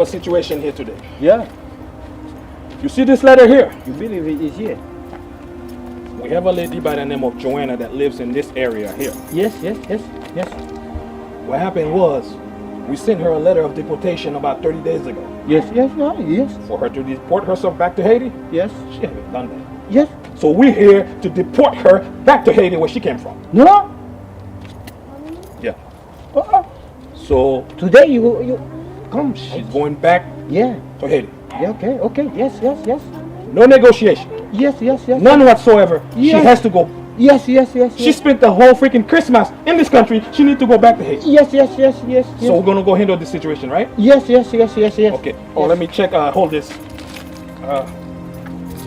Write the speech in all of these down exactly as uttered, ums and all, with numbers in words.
Situation here today. Yeah, You see this letter here? you believe it is here. We have a lady by the name of Joanna that lives in this area here. Yes, yes, yes, yes. What happened was, we sent her a letter of deportation about thirty days ago Yes, yes, yeah, yes, for her to deport herself back to Haiti. Yes, She haven't done that. Yes. So we're here to deport her back to Haiti where she came from. No. Yeah. Uh-uh. So Today you you come. she's going back Yeah. To Haiti. Yeah. Okay. Okay. Yes. Yes. Yes. No negotiation. Yes. Yes. Yes. None whatsoever. She Yes. Has to go. Yes. Yes. Yes. She Yes. Spent the whole freaking Christmas in this country. She need to go back to Haiti. Yes. Yes. Yes. Yes. So we're gonna go handle this situation, right? Yes. Yes. Yes. Yes. Yes. Okay. Oh, let me check. Uh, hold this. Uh,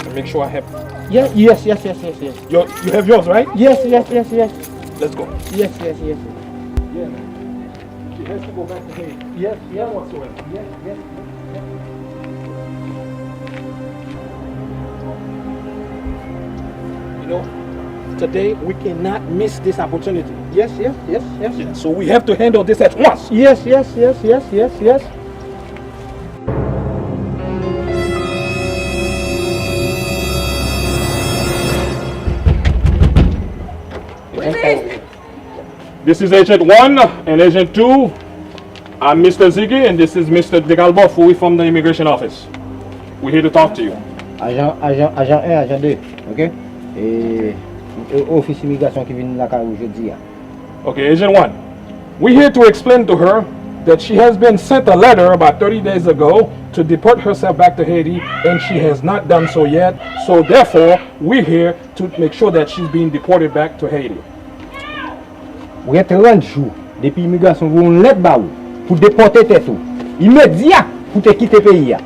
and make sure I have. Yes. Yes. Yes. Yes. Yes. Yes. Your, you have yours, right? Yes. Yes. Yes. Yes. Let's go. Yes. Yes. Yes. Yeah, man. She has to go back to Haiti. Yes. None whatsoever. Yes. Yes. You know, today we cannot miss this opportunity. Yes. Yes. Yes. Yes. Yeah, so we have to handle this at once. Yes. Yes. Yes. Yes. Yes. Yes. This is Agent one and Agent two. I'm Mister Ziggy and this is Mister Degalboff. We from the immigration office. We're here to talk to you. Ajan, ajan, ajan en, ajan de, ok? E, e ofis imigrasyon ki vin lakay ou jodi a. Okay, Agent one. We're here to explain to her that she has been sent a letter about thirty days ago to deport herself back to Haiti, and she has not done so yet. So therefore, we're here to make sure that she's being deported back to Haiti. Ou gen trant jou depi imigrasyon voye yon lèt ba ou pou depòte tèt ou imedya pou te kite peyi a.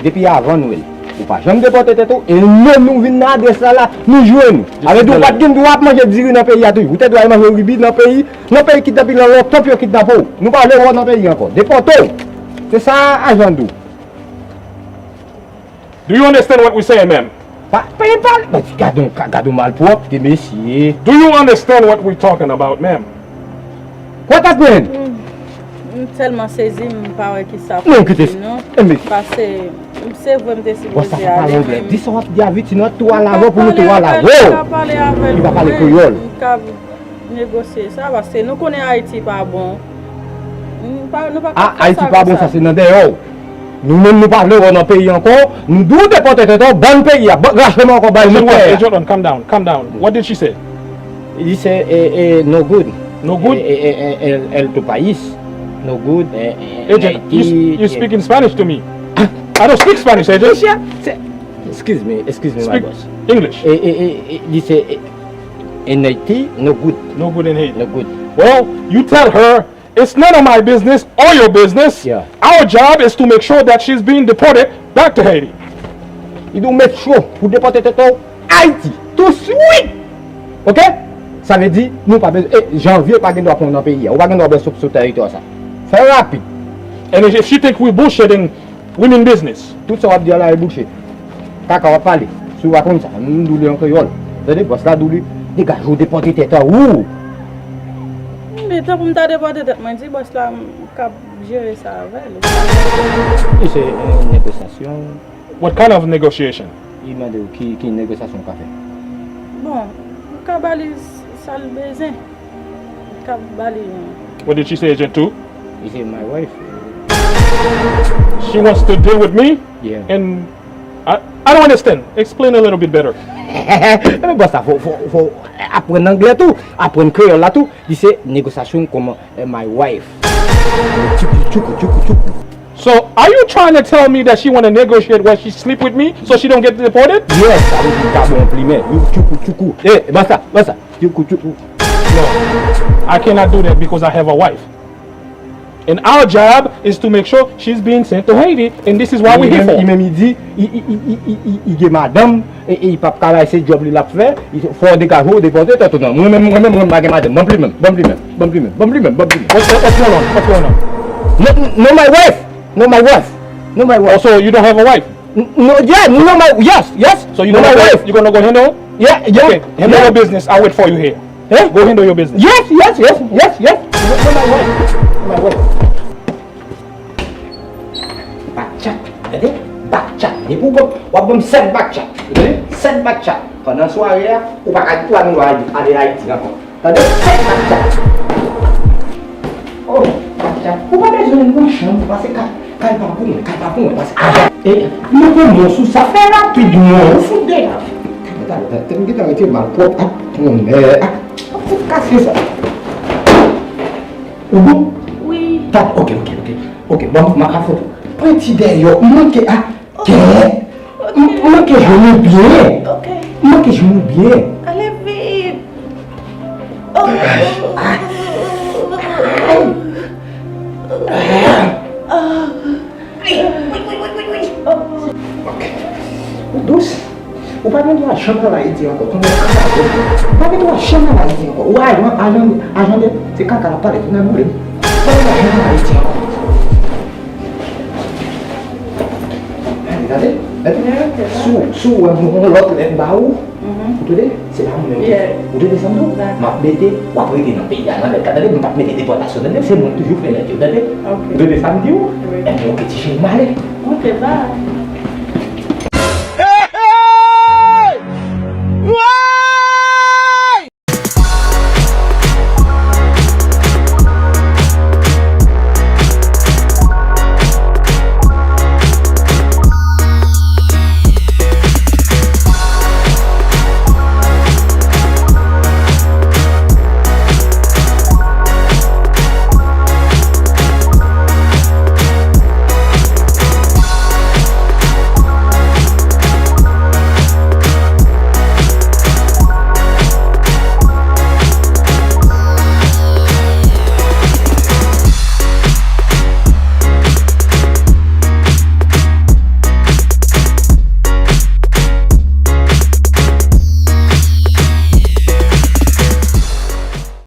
Depi avan Nwèl, ou pa janm depòte tèt ou, e nou menm nou vin nan adrès la, la, nou jwenn ou. Avè di ou pa t gen dwa ap manje diri nan peyi a toujou. Ou te dwe al manje ribi nan peyi, nan peyi kidnapin lan lontan pou yo kidnape w. Nou pa vle wè w nan peyi ankò. Depòte w. Se sa ajan di w. Do you understand what we saying, ma'am? Pa, pa, pa, pa, gad on, gad on malpwòpte, mesye. Do you understand what we talking about, ma'am? What happened? M tèlman sezi, m pa wè ki sa Non, pou kite. di non. Enbe. Pase, se vre m te Bon, sa sipoze pa pale ale, anglè. men Di sa w ap di a Viti nan tou a lavo pou nou tou a lavo. M ka pale avè l, Li pa pale men kreyòl. M ka negosye sa, paske nou konnen Ayiti pa bon. Nou pa, nou pa Ah, ka fè Ayiti sa pa avè bon, sa. Sa se nan dèyè w. Nou menm nou pa vle wè w nan peyi ankò. Nou di w depòte tèt ou, ban peyi a, ban, rache men ankò, bay nou Agent one, tè a. Agent one, calm down, calm down. What did she say? Li se, eh, eh, no good. No good? Eh, eh, eh, eh, el, el tu país. No good. Eh, eh, Agent, you, Haiti, you speaking Spanish to me. I don't speak Spanish, Agent. Excuse me, excuse me, my Speak boss. English. Eh, eh, eh, eh, li se, eh, en Haiti, no good. No good in Haiti. No good. Well, you tell her it's none of my business or your business. Yeah. Our job is to make sure that she's being deported back to Haiti. Li di w make sure pou depòte tèt ou Ayiti. Tou swit. Ok? Sa vle di, nou pa bezwen, e, janvye pa gen dwa pran w nan peyi a. Ou pa gen dwa bwè sop sou tèritwa sa. Fè rapid. And if she think we bullshitting, we mean business. Tout sa w ap di a la e bouche. Kaka w ap pale. Si w pa konn sa, m di w li an kreyòl. Tande, bòs la di w li, degaje w depòte tèt ou. Men tanpri m ta depòte tèt mwen, di bòs la m k ap jere sa avè l. Li se, eh, negosyasyon. What kind of negotiation? Li mande w ki, ki negosyasyon w ka fè. Bon, m ka ba li s- sa l bezwen. M ka ba li yon. What did she say, Agent two? Li se my wife. She wants to deal with me? Yeah. And I, I don't understand. Explain a little bit better. Men bòs la, fò, fò, fò aprann anglè tou, aprann kreyòl la tou. Li se negosyasyon kòman, eh, my wife. Tchoukou, tchoukou, tchoukou, tchoukou. So, are you trying to tell me that she want to negotiate where she sleep with me so she don't get deported? Yes, sa vle di ka bon plimen. Wi, tchoukou, tchoukou. Eh, bòs la, bòs la. Tchoukou, tchoukou. No, I cannot do that because I have a wife. And our job is to make sure she's being sent to Haiti, and this is why we're Li here menm, for. Li menm li di, i, i, i, i, i, i gen madanm, e, e i p ap ka bay se djòb li l ap fè, i fò degaje w, depòte tèt ou non. Mwen menm, mwen menm, mwen pa gen madanm. Ban plimen, ban plimen, ban plimen, ban plimen, ban plimen. What's, what's going on? What's going on? No, no, my wife. No, my wife. No, my wife. Also, you don't have a wife? N- No, yeah, no, my, yes, yes. So you No, gonna my go, wife. You gonna go handle? Yeah, yeah. Okay, handle Yeah. Your business. I'll wait for you here. Eh? Go handle your business. Yes, yes, yes, yes, yes. No, no, my wife. No, my wife. Pa, Tande? Back chat. Depi w ban m, w ap ban m sèt back chat. Ou tande? Sèt back chat. Pandan sware a, ou pa ka di twa milyon ale Ayiti ankò. Tande? Sèt back chat. Oh, back chat. Ou pa bezwen nan chanm, pase kay, kay pa pou mwen, kay pa pou mwen, pase ajan. E, nou pou mwen sou sa, fè rapid non, ou fout deja. Talè, talè, talè, m gentan rete malpwòp ak tonnè. Ah, ou fout kase sa. Ou bon? Wi. Tande, ok, ok, ok. Ok, bon, m ap foto. Pran ti dèyè, ou manke a. Ok. Kè. M, m manke jwenn ou byen. Ok. M manke jwenn ou byen. Ale vit. Oh. Ah. Ay. Ah. Ok. Ou dous. Ou pa gen dwa janm al Ayiti ankò. Tande, ou pa gen dwa janm al Ayiti ankò. Ou ajan, ajan, ajan de, se kaka l ap pale, nan boule. Ou pa gen dwa janm al Ayiti ankò. Tande, tande. Mèt, si w, si w wè m yon lòt lèt ba ou, ou tande, se pa mwen menm ki fè. Ou tande sa m di w? M ap mete, w ap rete nan peyi a, nan lèt la, tande, m p ap mete depòtasyon, tande, se mwen k toujou fè lèt yo, tande. Ou tande sa m di w? Enben, ok, ti cheri, m ale. Ok, bye.